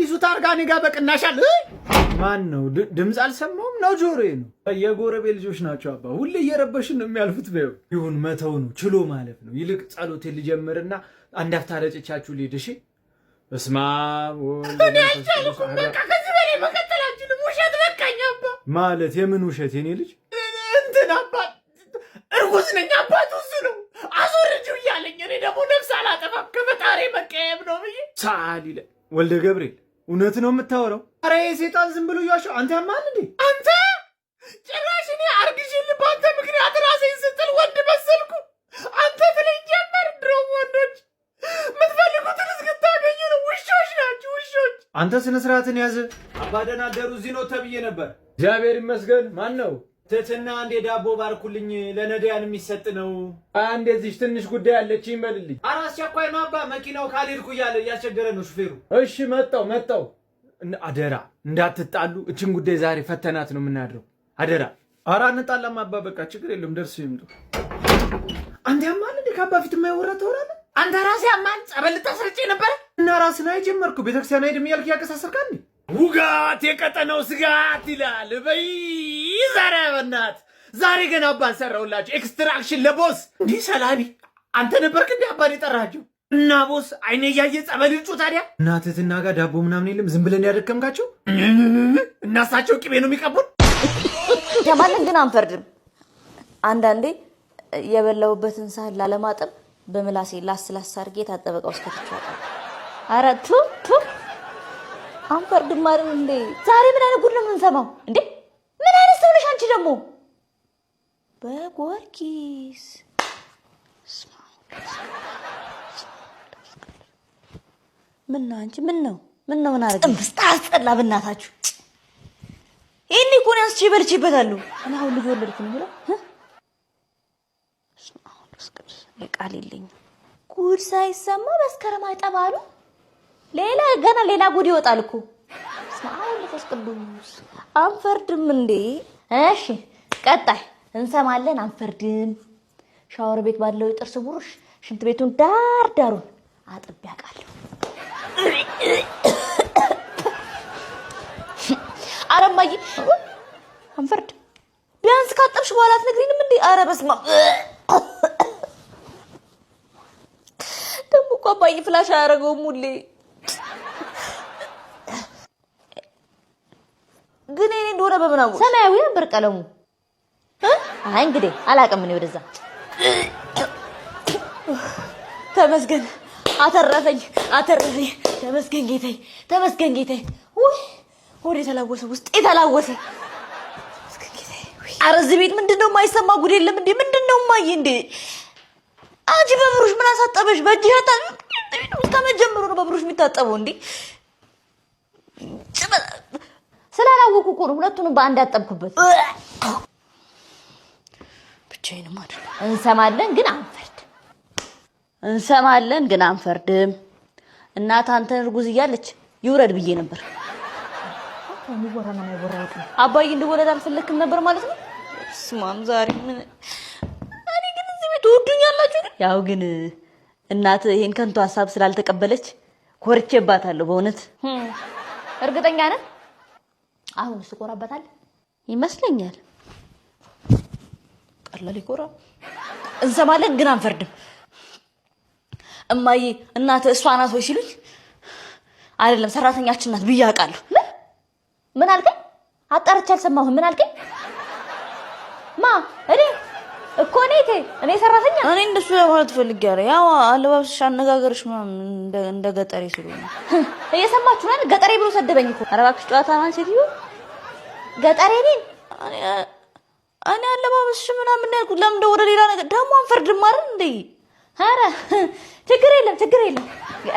አዲሱ ታርጋ እኔ ጋር በቅናሽ አለ። ማን ነው? ድምፅ አልሰማውም ነው ጆሮዬ ነው። የጎረቤት ልጆች ናቸው አባ፣ ሁሌ እየረበሽን ነው የሚያልፉት። በይው ይሁን መተው ነው ችሎ ማለፍ ነው። ይልቅ ጸሎቴን ልጀምርና አንድ አፍታ ረጭቻችሁ ልሂድ። እሺ። በስመ አብ ወወልድ እኔ አልቻልኩም። በቃ ከዚህ በላይ መቀጠል አልችልም። ውሸት በቃኝ አባ። ማለት የምን ውሸት የኔ ልጅ? እንትን አባ፣ እርጉዝ ነኝ አባቱ እሱ ነው አስወርጂው እያለኝ እኔ ደግሞ ነፍስ አላጠፋም ከፈጣሪ መቀየም ነው ብዬ። ሳል ይለ ወልደ ገብርኤል፣ እውነት ነው የምታወራው? ኧረ ይሄ ሴጣን ዝም ብሎ እያሸው። አንተ ያማል እንዴ? አንተ ጭራሽ እኔ አርግዤልህ በአንተ ምክንያት ራሴን ስጥል ወንድ መሰልኩ። አንተ ትለኝ ጀመር። ድሮም ወንዶች የምትፈልጉትን እስክታገኙ ነው። ውሾች ናችሁ ውሾች። አንተ ስነ ስርዓትን ያዝ። አባ ደህና አደሩ። እዚህ ነው ተብዬ ነበር። እግዚአብሔር ይመስገን። ማን ነው? ትትና አንድ የዳቦ ባርኩልኝ፣ ለነዳያን የሚሰጥ ነው። አንድ የዚች ትንሽ ጉዳይ አለች ይመልልኝ። ኧረ አስቸኳይ ነው አባ፣ መኪናው ካልሄድኩ እያለ እያስቸገረ ነው ሹፌሩ። እሺ መጣው መጣው። አደራ እንዳትጣሉ። እችን ጉዳይ ዛሬ ፈተናት ነው የምናድረው። አደራ። ኧረ አንጣላም አባ፣ በቃ ችግር የለውም ደርሶ ይምጡ። አንተ ያማል እንዴ? ከአባ ፊት የማይወራ ታወራለህ? አንተ ራስህ ያማል። ጸበል ልታስረጭ ነበረ። እና ራስን አይጀመርኩ ቤተክርስቲያን አይሄድም እያልክ እያቀሳሰርካል። ውጋት የቀጠነው ስጋት ይላል። በይ ዛሬ በናት ዛሬ ገና አባን ሰራሁላችሁ። extraction ለ boss። እንዲህ ሰላቢ አንተ ነበርክ እንዲህ አባን የጠራቸው እና boss አይኔ እያየ ጸበል ይርጩ ታዲያ። እና ትህትና ጋር ዳቦ ምናምን የለም፣ ዝም ብለን ያደከምካቸው። እናሳቸው ቅቤ ነው የሚቀቡን። ማንን ግን አንፈርድም። አንዳንዴ የበላሁበትን ሳህን ላለማጠብ በምላሴ ላስ ላስ አድርጌ የታጠበ እቃ ውስጥ ከትቼ አውቃለሁ። ኧረ ቱ ቱ አንፈርድም አይደል እንዴ? ዛሬ ምን አይነት ጉድ ነው የምንሰማው እንዴ? ምን አይነት ሰው ነሽ አንቺ ደግሞ? በጊዮርጊስ ምን ነው አንቺ? ምን ነው ምን ነው ምን አደረገ? ጥንብስ ታስጠላ በእናታችሁ። ይሄን እኮ ነው አንስቼ በልቼበታለሁ። እኔ አሁን ልጅ ወለድኩ ነው የሚለው ቃል የለኝም። ጉድ ሳይሰማ መስከረም አይጠባሉ። ሌላ ገና ሌላ ጉድ ይወጣል እኮ። በስመ አብ ወመንፈስ ቅዱስ። አንፈርድም እንዴ? እሺ ቀጣይ እንሰማለን። አንፈርድም። ሻወር ቤት ባለው የጥርስ ብሩሽ ሽንት ቤቱን ዳር ዳሩን አጥቤ አውቃለሁ። ኧረ እማዬ አንፈርድም። ቢያንስ ካጠብሽ በኋላ አትነግሪንም እንዴ? ኧረ በስመ አብ። ደግሞ እኮ አባዬ flush አያደርገውም ሁሌ። ግን እኔ እንደሆነ በምን አወቅሽ? ሰማያዊ ነበር ቀለሙ። አይ እንግዲህ አላውቅም እኔ ወደዛ። ተመስገን አተረፈኝ፣ አተረፈኝ። ተመስገን ጌታዬ፣ ተመስገን ጌታዬ። ውይ ሆዴ የተላወሰ፣ ውስጤ የተላወሰ። ተመስገን ጌታዬ። ውይ ኧረ እዚህ ቤት ምንድን ነው የማይሰማ ጉድ የለም እንዴ? ምንድን ነው እማዬ እንዴ? አንቺ በብሩሽ ምን አሳጠበሽ? በእጅሽ እስከመጀመሩ ነው በብሩሽ የሚታጠበው እንዴ? ስላላወኩ እኮ ነው ሁለቱንም በአንድ ያጠብኩበት። ብቻዬንም አይደለም። እንሰማለን ግን አንፈርድም። እንሰማለን ግን አንፈርድም። እናት አንተን እርጉዝ እያለች ይውረድ ብዬ ነበር። አባዬ እንድወለድ አልፈለክም ነበር ማለት ነው። ስማም ዛሬ ምን እኔ ግን እዚህ ቤት ትወዱኛላችሁ። ግን ያው ግን እናት ይሄን ከንቱ ሀሳብ ስላልተቀበለች ኮርቼባታለሁ በእውነት። እርግጠኛ ነህ? አሁን እሱ ኮራበታል ይመስለኛል። ቀላል ይኮራ። እንሰማለን ግን አንፈርድም። እማዬ እናት እሷ ናት ወይ ሲሉኝ አይደለም ሰራተኛችን ናት ብዬ አውቃለሁ። ምን ምን አልከኝ? አጣርቼ አልሰማሁም። ምን አልከኝ? ማ እኔ እኮ እኔ እቴ እኔ ሰራተኛ እኔ እንደሱ ለማለት ፈልጌ አይደል። ያው አለባበስሽ፣ አነጋገርሽ ምናምን እንደ ገጠሬ ስለሆነ። እየሰማችሁ ነው አይደል? ገጠሬ ብሎ ሰደበኝ እኮ። ኧረ እባክሽ ጨዋታ ነው ሴትዮ። ገጠሬ እኔን እኔ አለባበስሽ ምናምን ነው ያልኩት። ለምን ወደ ሌላ ነገር ደግሞ አንፈርድም አይደል እንዴ? ኧረ ችግር የለም ችግር የለም።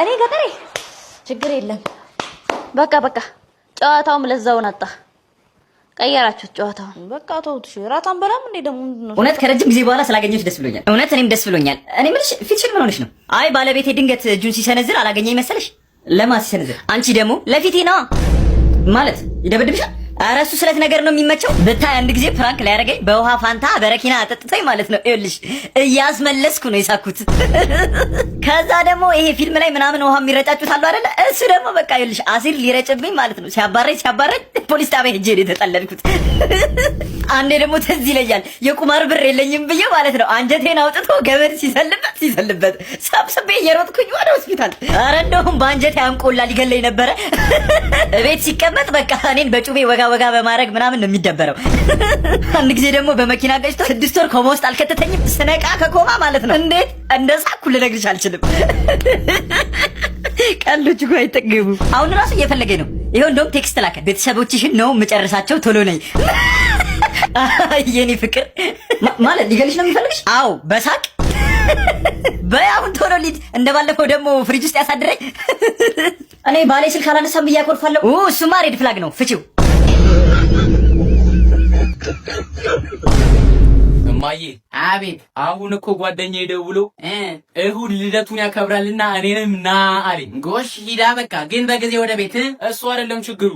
እኔ ገጠሬ ችግር የለም። በቃ በቃ ጨዋታውም ለዛውን አጣ። ቀየራችሁት ጨዋታውን። በቃ ተውት። እሺ እራት አንበላም እንዴ ደግሞ ምንድን ነው? እውነት ከረጅም ጊዜ በኋላ ስላገኘሁሽ ደስ ብሎኛል። እውነት እኔም ደስ ብሎኛል። እኔ የምልሽ ፊትሽን ምን ሆነሽ ነው? አይ ባለቤቴ ድንገት እጁን ሲሰነዝር አላገኘኝ መሰለሽ። ለማ ሲሰነዝር? አንቺ ደግሞ ለፊቴ ነዋ። ማለት ይደበድብሻል? ኧረ እሱ ስለት ነገር ነው የሚመቸው። ብታይ አንድ ጊዜ prank ሊያደርገኝ በውሃ ፋንታ በረኪና አጠጥቶኝ ማለት ነው። ይኸውልሽ እያስመለስኩ ነው የሳኩት። ከዛ ደግሞ ይሄ ፊልም ላይ ምናምን ውሃ የሚረጫጩት አሉ አይደለ? እሱ ደግሞ በቃ ይኸውልሽ አሲድ ሊረጭብኝ ማለት ነው። ሲያባረኝ ሲያባረኝ ፖሊስ ጣቢያ ሄጄ ነው የተጠለልኩት። አንዴ ደግሞ ትዝ ይለኛል፣ የቁማር ብር የለኝም ብዬ ማለት ነው አንጀቴን አውጥቶ ገመድ ሲሰልበት ሲሰልበት ሰብስቤ እየሮጥኩኝ ወደ ሆስፒታል። ኧረ እንደውም በአንጀቴ አንቆላ ሊገለኝ ነበረ። እቤት ሲቀመጥ በቃ እኔን በጩቤ ወጋ ወጋ በማድረግ ምናምን ነው የሚደበረው። አንድ ጊዜ ደግሞ በመኪና ገጭቶ 6 ወር ኮማ ውስጥ አልከተተኝም። ስነቃ ከኮማ ማለት ነው እንዴት እንደሳኩ ልነግርሽ አልችልም። ቀልዶች እኮ አይጠገቡም። አሁን ራሱ እየፈለገኝ ነው። ይኸው እንደውም text ላከ። ቤተሰቦችሽን ነው የምጨርሳቸው፣ ቶሎ ነይ የኔ ፍቅር። ማለት ሊገልሽ ነው የሚፈልግሽ? አዎ በሳቅ በይ አሁን ቶሎ ልሂድ። እንደባለፈው ደግሞ ፍሪጅ ውስጥ ያሳድረኝ። እኔ ባሌ ስልክ አላነሳም ብዬ አኮርፋለሁ። እሱማ red flag ነው፣ ፍቺው። እማዬ። አቤት። አሁን እኮ ጓደኛዬ ደውሎ እሁድ ልደቱን ያከብራልና እኔንም ና አለኝ። ጎሽ ሂዳ፣ በቃ ግን በጊዜ ወደ ቤት። እሱ አይደለም ችግሩ፣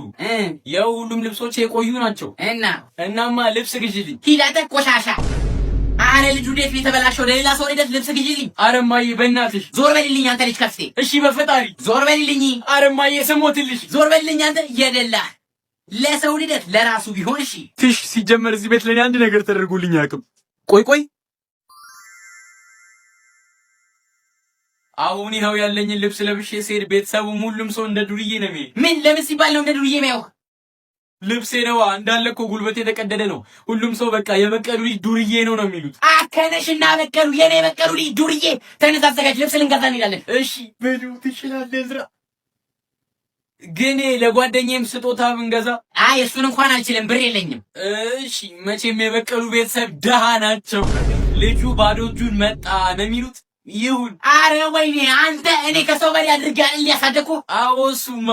የሁሉም ልብሶች የቆዩ ናቸው። እና? እናማ ልብስ ግዢልኝ። ሂድ አንተ ቆሻሻ። አረ ልጁ እንዴት የተበላሸው! ለሌላ ሰው ልደት ልብስ ግዢልኝ። አረ እማዬ በእናትሽ። ዞር በልልኝ አንተ ልጅ ከፍቴ። እሺ በፈጣሪ። ዞር በልልኝ። አረ እማዬ ስሞትልሽ። ዞር በልልኝ አንተ የደላ። ለሰው ልደት ለራሱ ቢሆን እሺ። ትሽ ሲጀመር እዚህ ቤት ለኔ አንድ ነገር ተደርጎልኝ አያውቅም። ቆይ ቆይ፣ አሁን ይኸው ያለኝን ልብስ ለብሼ ስሄድ ቤተሰቡም ሁሉም ሰው እንደ ዱርዬ ነው የሚሄድ። ምን ለምን ሲባል ነው እንደ ዱርዬ የሚያየው? ልብሴ ነዋ፣ እንዳለ እኮ ጉልበቴ የተቀደደ ነው። ሁሉም ሰው በቃ የበቀሉ ልጅ ዱርዬ ነው ነው የሚሉት። አከነሽና በቀሉ የኔ በቀሉ ልጅ ዱርዬ። ተነሳ አዘጋጅ፣ ልብስ ልንገዛ እንሄዳለን። እሺ በሉ፣ ትችላለህ ዝራ። ግን ለጓደኛዬም ስጦታ ብንገዛ? አይ እሱን እንኳን አልችልም፣ ብር የለኝም። እሺ መቼም የበቀሉ ቤተሰብ ደሃ ናቸው። ልጁ ባዶ እጁን መጣ ነው የሚሉት። ይሁን። አረ ወይኔ አንተ፣ እኔ ከሰው በላይ አድርጌ አይደል ያሳደግኩህ? አዎ እሱማ፣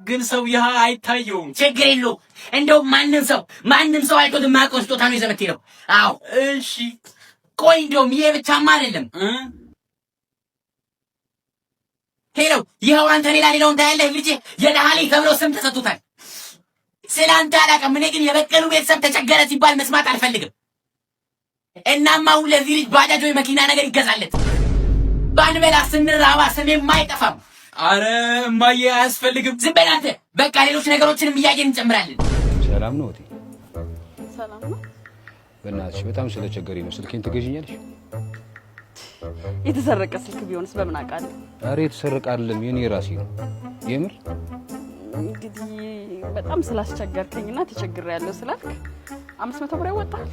ግን ሰው ይህ አይታየውም። ችግር የለውም። እንደውም ማንም ሰው አይቶት የማያውቀውን ስጦታ ነው ይዘህ የምትሄደው። አዎ። እሺ። ቆይ እንደውም ይሄ ብቻማ አይደለም። Hello፣ ይኸው አንተ ሌላ ሌላውን ታያለህ። ልጄ የደሃ ልጅ ተብሎ ስም ተሰጥቶታል። ስለ አንተ አላውቅም። እኔ ግን የበቀሉ ቤተሰብ ተቸገረ ሲባል መስማት አልፈልግም። እናም አሁን ለዚህ ልጅ ባጃጅ ወይ መኪና ነገር ይገዛለት። ባንበላ ስንራባ ስሜም አይጠፋም። አረ እማዬ አያስፈልግም። ዝም በል አንተ። በቃ ሌሎች ነገሮችንም እያየን እንጨምራለን። ሰላም ነው እህቴ? ሰላም ነው። በእናትሽ በጣም ስለቸገረኝ ነው። ስልኬን ትገዥኛለሽ? የተሰረቀ ስልክ ቢሆንስ በምን አውቃለሁ? ኧረ የተሰረቀ አይደለም፣ የኔ ራሴ ነው። የምር። እንግዲህ በጣም ስላስቸገርከኝና ተቸግሬያለሁ ስላልክ 500 ብር ያወጣል።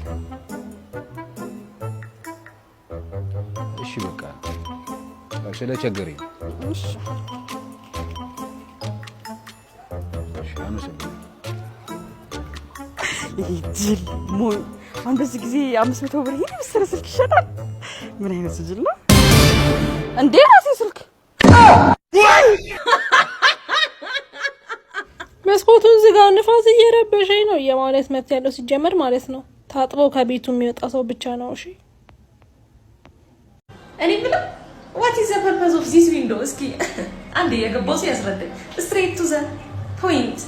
እሺ በቃ ያው ስለቸገረኝ ነው። እሺ። እሺ አመሰግናለሁ። ይሄ ጅል ሞኝ! አሁን በዚህ ጊዜ 500 ብር ይሄን የመሰለ ስልክ ይሸጣል? ምን አይነት ጅል ነው እንዴ? ራሴ ስልክ። መስኮቱን ዝጋው፣ ንፋስ እየረበሸኝ ነው የማለት መብት ያለው ሲጀመር ማለት ነው ታጥቦ ከቤቱ የሚወጣ ሰው ብቻ ነው። እሺ። እኔ የምለው what is the purpose of this window? እስኪ አንድ የገባው ሰው ያስረዳኝ። Straight to the point።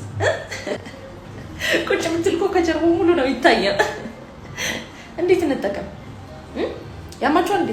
ቁጭ ብትል እኮ ከጀርባው ሙሉ ነው ይታያል። እንዴት እንጠቀም? ያማችኋል እንዴ?